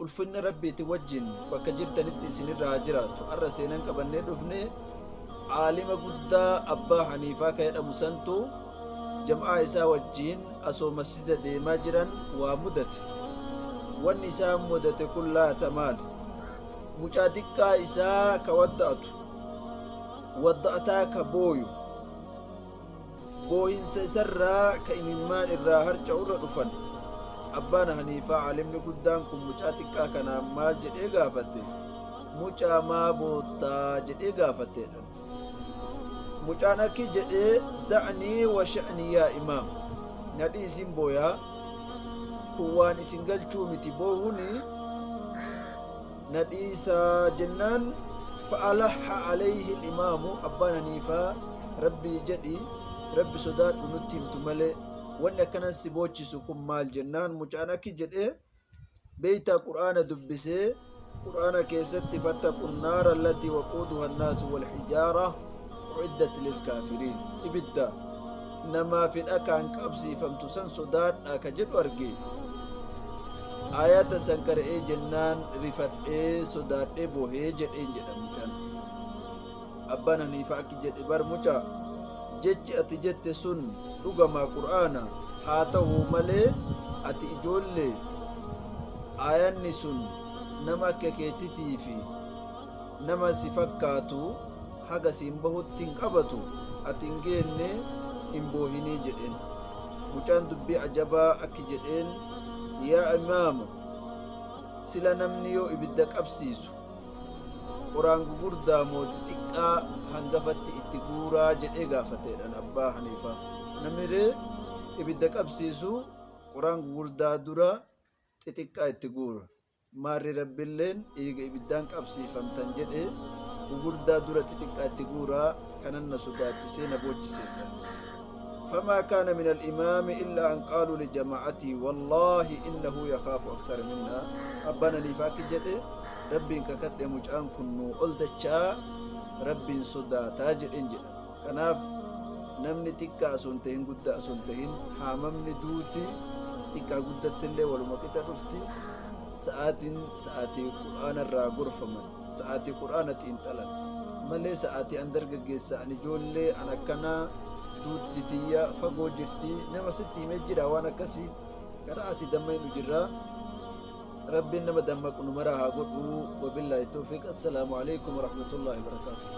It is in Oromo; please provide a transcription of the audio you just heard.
ulfinna Rabbiiti wajjin bakka jirtanitti isinirra haa jiraatu. Arra seenan qabannee dhufne aalima guddaa Abbaa Haniifaa ka jedhamu santu jam'aa isaa wajjiin asoo masjida deemaa jiran waa mudate. Wanni isaan mudate kun laata maali? Mucaa diqqaa isaa ka wadda'atu, wadda'ataa ka booyu, Boohinsa isarraa ka imimmaan irraa harca'urra dhufan. Abbaan Haniifaa aalimni guddaan kun mucaa xiqqaa kanaan maal jedhee gaafate? Mucaa maa boottaa jedhee gaafateedhan. Mucaan akki jedhee da'nii wa sha'nii yaa imaam. Na dhiisin booyaa. Kun waan isin galchuu miti boohuni na dhiisaa jennaan fa'alahha alayhi al-imaamu abbaan haniifaa rabbii jedhi rabbi sodaadhu nutti himtu malee wanni akkanan si boochisu kun maal jennaan mucaan akki jedhe beeytaa qur'aana dubbisee qur'aana keessatti fattaqu naara allatii waquuduha annaasu walhijaara uiddat lilkaafiriin ibidda namaa fi dhakaan qabsiifamtu san sodaadhaa ka jedhu arge Aayata san qara'ee jennaan rifadhee sodaadhee boohee jedheen jedha mucaan. Abbaan Haniifaa akki jedhe bar mucaa jechi ati jette sun dhugamaa qur'aana haa tahuu malee ati ijoollee aayanni sun nama akka keetitii fi nama si fakkaatu haga siin bahutti hin qabatu ati hin geenne hin boohinii jedheen. Mucaan dubbii ajabaa akki jedheen yaa imaama sila namni yoo ibidda qabsiisu qoraan gugurdaa moo xixiqqaa hangafatti itti guuraa jedhee gaafateedhan abbaa Haniifaa. Namni ree ibidda qabsiisu qoraan gugurdaa dura xixiqqaa itti guura. Maarre Rabbilleen eega ibiddaan qabsiifamtan jedhe gugurdaa dura xixiqqaa itti guuraa kanan na sodaachisee na boochiseedha. Famaa kaana min al-imaami illaa an qaaluu lijamaa'atii wallaahi innahu yakhaafu akthara minnaa. Abbaan Haniifaa akki jedhe Rabbiin kakadhe mucaan kun nuu ol dachaa Rabbiin sodaataa jedheen jedhan. Kanaaf namni xiqqaa osoo hin tahin guddaa osoo hin tahin haamamni duuti xiqqaa guddattillee waluma qixa dhufti. Sa'aatiin sa'aatii Qur'aana irraa gorfaman, sa'aatii Qur'aana xiinxalan malee sa'aatii an dargaggeessa, an ijoollee, an akkanaa, duuti tiyya fagoo jirti, nama sitti himee jira waan akkasii. Sa'aatii dammaqnu jirra. Rabbiin nama dammaqu nu maraa haa godhu. Wabillaahi tawfiiq. Assalaamu alaikum warahmatullaahi wabarakaatuh.